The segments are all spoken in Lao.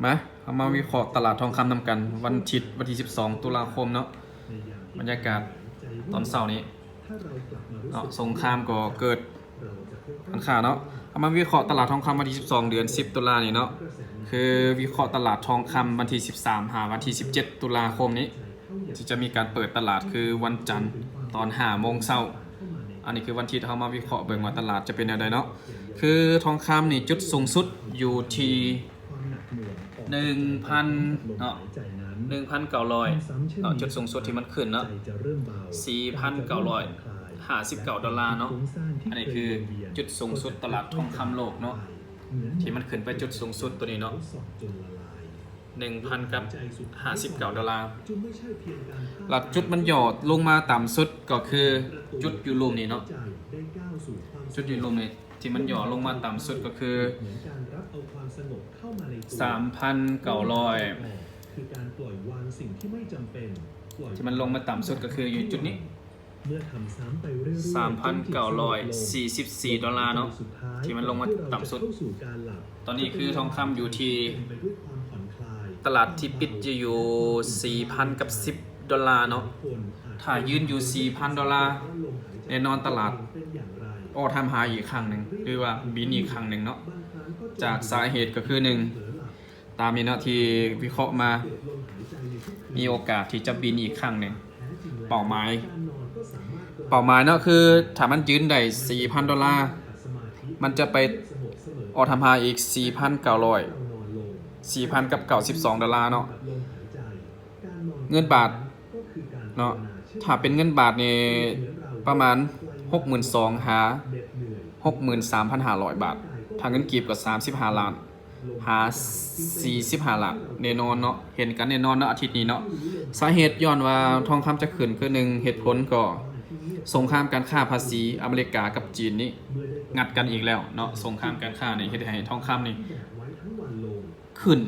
ມາ ເຮົາມາວິເຄາະຕະຫຼາດທອງຄຳນຳກັນ ວັນທິດ ວັນທີສິບສອງ ຕຸລາຄົມເນາະ. ບັນຍາກາດຕອນເຊົ້ານີ້ເນາະ ສົງຄາມກໍເກີດການຄ້າເນາະ. ເຮົາມາວິເຄາະຕະຫຼາດທອງຄຳວັນທີສິບສອງ ເດືອນສິບ ຕຸລານີ້ເນາະ ຄືວິເຄາະຕະຫຼາດທອງຄຳວັນທີສິບສາມ ຫາວັນທີສິບເຈັດ ຕຸລາຄົມນີ້ ທີ່ຈະມີການເປີດຕະຫຼາດ ຄືວັນຈັນຕອນຫ້າໂມງເຊົ້າ. ອັນນີ້ຄືວັນທິດ ເຮົາມາວິເຄາະເບິ່ງວ່າຕະຫຼາດຈະເປັນແນວໃດເນາະ. ຄືທອງຄຳນີ້ຈຸດສູງສຸດຢູ່ທີ່ ໜຶ່ງພັນເນາະ ໜຶ່ງພັນເກົ້າຮ້ອຍເນາະ ຈຸດສູງສຸດທີ່ມັນຂຶ້ນເນາະ ສີ່ພັນເກົ້າຮ້ອຍຫ້າສິບເກົ້າດອນລາເນາະ. ອັນນີ້ຄືຈຸດສູງສຸດຕະຫຼາດທອງຄຳໂລກເນາະ ທີ່ມັນຂຶ້ນໄປຈຸດສູງສຸດຕົວນີ້ເນາະ ໜຶ່ງພັນກັບຫ້າສິບເກົ້າດອນລາ. ແລ້ວຈຸດມັນຫຍໍ້ລົງມາຕ່ຳສຸດກໍຄືຈຸດຢູ່ລຸ່ມນີ້ເນາະ ຈຸດຢູ່ລຸ່ມນີ້ ທີ່ມັນຫຍໍ້ລົງມາຕ່ຳສຸດກໍຄື ສາມພັນເກົ້າຮ້ອຍ ທີ່ມັນລົງມາຕ່ຳສຸດກໍຄືຢູ່ຈຸດນີ້ ສາມພັນເກົ້າຮ້ອຍສີ່ສິບສີ່ດອນລາເນາະ ທີ່ມັນລົງມາຕ່ຳສຸດ. ຕອນນີ້ຄືທອງຄຳຢູ່ທີ່ ຕະຫຼາດທີ່ປິດຈະຢູ່ສີ່ພັນກັບສິບດອນລາເນາະ. ຖ້າຢືນຢູ່ສີ່ພັນດອນລາ ແນ່ນອນຕະຫຼາດ all time high ອີກຄັ້ງໜຶ່ງ ຫຼືວ່າບິນອີກຄັ້ງໜຶ່ງເນາະ ຈາກສາເຫດກໍຄື ໜຶ່ງ ຕາມນີ້ເນາະ ທີ່ວິເຄາະມາ ມີໂອກາດທີ່ຈະບິນອີກຄັ້ງໜຶ່ງ. ເປົ້າໝາຍ ເປົ້າໝາຍເນາະ ຄືຖ້າມັນຢືນໄດ້ສີ່ພັນດອນລາ ມັນຈະໄປ all time high ອີກສີ່ພັນເກົ້າຮ້ອຍ ສີ່ພັນກັບເກົ້າສິບສອງດອນລາເນາະ. ເງິນບາດເນາະ ຖ້າເປັນເງິນບາດນີ້ປະມານຫົກໝື່ນສອງ ຫາຫົກໝື່ນສາມພັນຫ້າຮ້ອຍບາດ ຖ້າເງິນກີບກໍສາມສິບຫ້າລ້ານ ຫາສີ່ສິບຫ້າລ້ານ ແນ່ນອນເນາະ ເຫັນກັນແນ່ນອນເນາະ ອາທິດນີ້ເນາະ. ສາເຫດຍ້ອນວ່າທອງຄຳຈະຂຶ້ນຄື ໜຶ່ງ ເຫດຜົນກໍສົງຄາມການຄ້າພາສີອາເມລິກາກັບຈີນນີ້ງັດກັນອີກແລ້ວເນາະ. ສົງຄາມການຄ້ານີ້ເຮັດໃຫ້ທອງຄຳນີ້ ຂຶ້ນ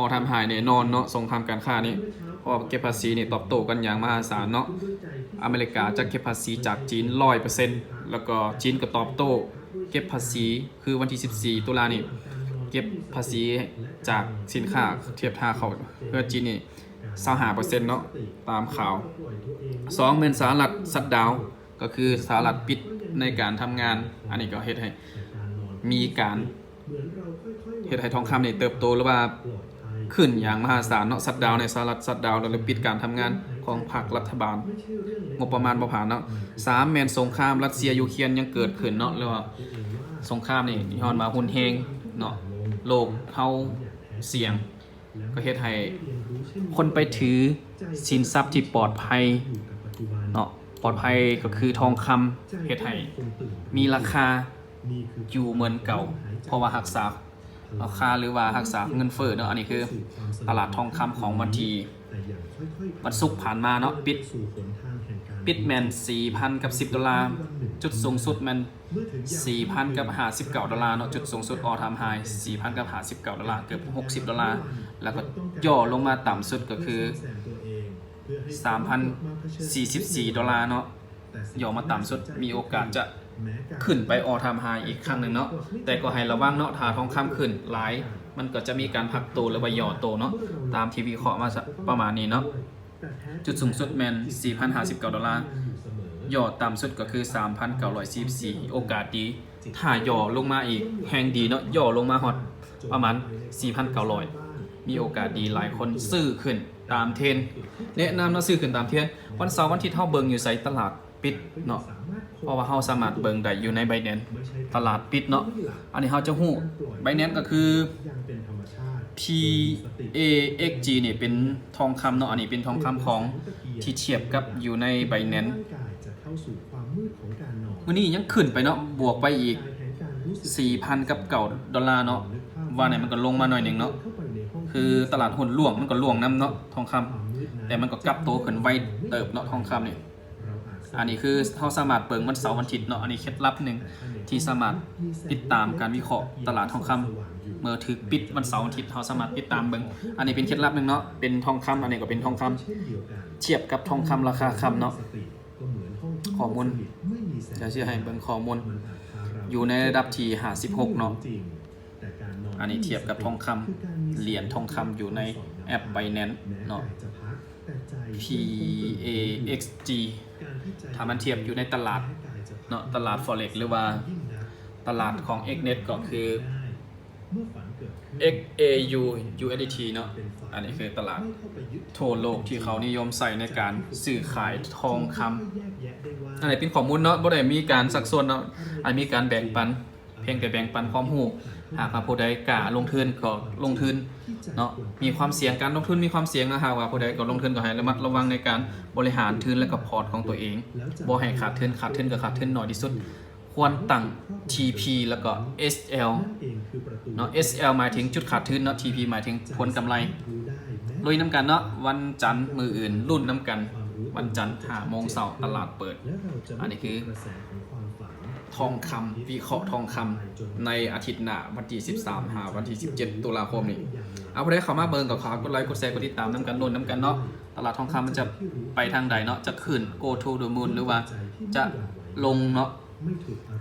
all time high ແນ່ນອນເນາະ ສົງຄາມການຄ້ານີ້ ເພາະວ່າເກັບພາສີນີ້ຕອບໂຕ້ກັນຢ່າງມະຫາສານເນາະ. ອາເມລິກາຈະເກັບພາສີຈາກຈີນຮ້ອຍເປີເຊັນ ແລ້ວກໍຈີນກໍຕອບໂຕ້ເກັບພາສີ ຄືວັນທີສິບສີ່ຕຸລານີ້ ເກັບພາສີຈາກສິນຄ້າທຽບທ່າເຂົ້າເຮືອຈີນນີ້ຊາວຫ້າເປີເຊັນເນາະ ຕາມຂ່າວ. ສອງ ແມ່ນສະຫະລັດຊັດດາວ ກໍຄືສະຫະລັດປິດໃນການທຳງານ ອັນນີ້ກໍເຮັດໃຫ້ມີການ ເຮັດໃຫ້ທອງຄຳນີ້ເຕີບໂຕ ຫຼືວ່າຂຶ້ນຢ່າງມະຫາສານເນາະ. ຊັດດາວໃນສະຫະລັດ ຊັດດາວ ຫຼືປິດການທຳງານຂອງພາກລັດຖະບານ ງົບປະມານບໍ່ຜ່ານເນາະ. ສາມ ແມ່ນສົງຄາມຣັດເຊຍ-ຢູເຄຣນຍັງເກີດຂຶ້ນເນາະ ຫຼືວ່າສົງຄາມນີ້ຍ້ອນວ່າຮຸນແຮງເນາະ ໂລກເຮົາສ່ຽງ ກໍເຮັດໃຫ້ຄົນໄປຖືສິນຊັບທີ່ປອດໄພເນາະ ປອດໄພກໍຄືທອງຄຳ ເຮັດໃຫ້ມີລາຄາຢູ່ເໝືອນເກົ່າ ເພາະວ່າຮັກສາລາຄາ ຫຼືວ່າຮັກສາເງິນເຟີ້ເນາະ. ອັນນີ້ຄືຕະຫຼາດທອງຄຳຂອງວັນທີ ວັນສຸກຜ່ານມາເນາະ ປິດ ປິດແມ່ນສີ່ພັນກັບສິບດອນລາ ຈຸດສູງສຸດແມ່ນ ສີ່ພັນກັບຫ້າສິບເກົ້າດອນລາເນາະ ຈຸດສູງສຸດ all time high ສີ່ພັນກັບຫ້າສິບເກົ້າດອນລາ ເກືອບຫົກສິບດອນລາ ແລ້ວກໍຫຍໍ້ລົງມາຕ່ຳສຸດກໍຄື ສາມພັນສີ່ສິບສີ່ດອນລາເນາະ ຫຍໍ້ມາຕ່ຳສຸດ ມີໂອກາດຈະຂຶ້ນໄປ all time high ອີກຄັ້ງໜຶ່ງເນາະ. ແຕ່ກໍໃຫ້ລະວັງເນາະ ຖ້າທອງຄຳຂຶ້ນຫຼາຍ ມັນກໍຈະມີການພັກໂຕ ຫຼືວ່າຫຍໍ້ໂຕເນາະ ຕາມທີ່ວິເຄາະມາປະມານນີ້ເນາະ. ຈຸດສູງສຸດແມ່ນສີ່ພັນຫ້າສິບເກົ້າດອນລາ ຫຍໍ້ຕ່ຳສຸດກໍຄືສາມພັນເກົ້າຮ້ອຍສີ່ສິບສີ່ ໂອກາດດີ ຖ້າຫຍໍ້ລົງມາອີກແຮງດີເນາະ ຫຍໍ້ລົງມາຮອດປະມານສີ່ພັນເກົ້າຮ້ອຍ ມີໂອກາດດີ ຫຼາຍຄົນຊື້ຂຶ້ນຕາມເທຣນ ແນະນຳເນາະ ຊື້ຂຶ້ນຕາມເທຣນ. ວັນເສົາວັນອາທິດເຮົາເບິ່ງຢູ່ໃສ ຕະຫຼາດປິດເນາະ ເພາະວ່າເຮົາສາມາດເບິ່ງໄດ້ຢູ່ໃນ Binance ຕະຫຼາດປິດເນາະ. ອັນນີ້ເຮົາຈະຮູ້ Binance ກໍຄື P A X G ນີ້ເປັນທອງຄຳເນາະ ອັນນີ້ເປັນທອງຄຳຂອງທີ່ທຽບກັບຢູ່ໃນ Binance ມື້ນີ້ຍັງຂຶ້ນໄປເນາະ ບວກໄປອີກສີ່ພັນກັບເກົ້າດອນລາເນາະ. ວ່ານີ້ມັນກໍລົງມາໜ້ອຍໜຶ່ງເນາະ ຄືຕະຫຼາດຮຸ້ນລ່ວງ ມັນກໍລ່ວງນຳເນາະ ທອງຄຳ ແຕ່ມັນກໍກັບໂຕຂຶ້ນໄວເຕີບເນາະ ທອງຄຳນີ້. ອັນນີ້ຄືເຮົາສາມາດເບິ່ງວັນເສົາວັນອາທິດເນາະ ອັນນີ້ເຄັດລັບໜຶ່ງທີ່ສາມາດຕິດຕາມການວິເຄາະຕະຫຼາດທອງຄຳ ເມື່ອຖືກປິດວັນເສົາວັນອາທິດ ເຮົາສາມາດຕິດຕາມເບິ່ງ. ອັນນີ້ເປັນເຄັດລັບໜຶ່ງເນາະ ເປັນທອງຄຳ ອັນນີ້ກໍເປັນທອງຄຳ ທຽບກັບທອງຄຳລາຄາຄ່ຳເນາະ. ຂໍ້ມູນ ຈະຊິໃຫ້ເບິ່ງຂໍ້ມູນ ຢູ່ໃນລະດັບທີ່ຫ້າສິບຫົກເນາະ. ອັນນີ້ທຽບກັບທອງຄຳ ຫຼຽນທອງຄຳຢູ່ໃນແອັບ Binance ເນາະ P A X G ຖ້າມັນທຽບຢູ່ໃນຕະຫຼາດເນາະ ຕະຫຼາດ Forex ຫຼືວ່າຕະຫຼາດຂອງ X net ກໍຄື X A U U S D T ເນາະ ອັນນີ້ຄືຕະຫຼາດທົ່ວໂລກທີ່ເຂົານິຍົມໃຊ້ໃນການຊື້ຂາຍທອງຄຳ. ອັນນີ້ເປັນຂໍ້ມູນເນາະ ບໍ່ໄດ້ມີການຊັກຊວນເນາະ ອັນມີການແບ່ງປັນ ພຽງແຕ່ແບ່ງປັນຄວາມຮູ້. ຫາກວ່າຜູ້ໃດກ້າລົງທຶນກໍລົງທຶນເນາະ ມີຄວາມສ່ຽງ ການລົງທຶນມີຄວາມສ່ຽງນະ. ຫາກວ່າຜູ້ໃດກໍລົງທຶນກໍໃຫ້ລະມັດລະວັງໃນການບໍລິຫານທຶນ ແລະກໍພອດຂອງຕົວເອງ ບໍ່ໃຫ້ຂາດທຶນ ຂາດທຶນກໍຂາດທຶນໜ້ອຍທີ່ສຸດ. ຄວນຕັ້ງ T P ແລ້ວກໍ S L ເນາະ S L ໝາຍເຖິງຈຸດຂາດທຶນເນາະ T P ໝາຍເຖິງຜົນກຳໄລ. ລຸຍນຳກັນເນາະ ວັນຈັນມື້ອື່ນ ລຸ້ນນຳກັນ ວັນຈັນຫ້າໂມງເຊົ້າຕະຫຼາດເປີດ. ອັນນີ້ຄືທອງຄຳ ວິເຄາະທອງຄຳໃນອາທິດໜ້າ ວັນທີສິບສາມຫາວັນທີສິບເຈັດຕຸລາຄົມນີ້. ເອົາ ຜູ້ໃດເຂົ້າມາເບິ່ງກໍຝາກກົດໄລ ກົດແຊ ກົດຕິດຕາມນຳກັນ ລຸ້ນນຳກັນເນາະ ຕະຫຼາດທອງຄຳມັນຈະໄປທາງໃດເນາະ ຈະຂຶ້ນ go to the moon ຫຼືວ່າຈະລົງເນາະ.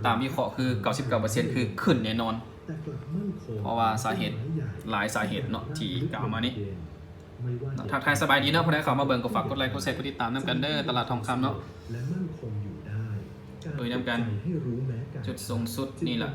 ຕາມວິເຄາະຄືເກົ້າສິບເກົ້າເປີເຊັນ ຄືຂຶ້ນແນ່ນອນ ເພາະວ່າສາເຫດ ຫຼາຍສາເຫດເນາະ ທີ່ກ່າວມານີ້. ທັກທາຍສະບາຍດີເນາະ ຜູ້ໃດເຂົ້າມາເບິ່ງກໍຝາກກົດໄລ ກົດແຊ ກົດຕິດຕາມນຳກັນເດີ ຕະຫຼາດທອງຄຳເນາະ. ລຸຍນຳກັນ ຈຸດສູງສຸດນີ້ລະ.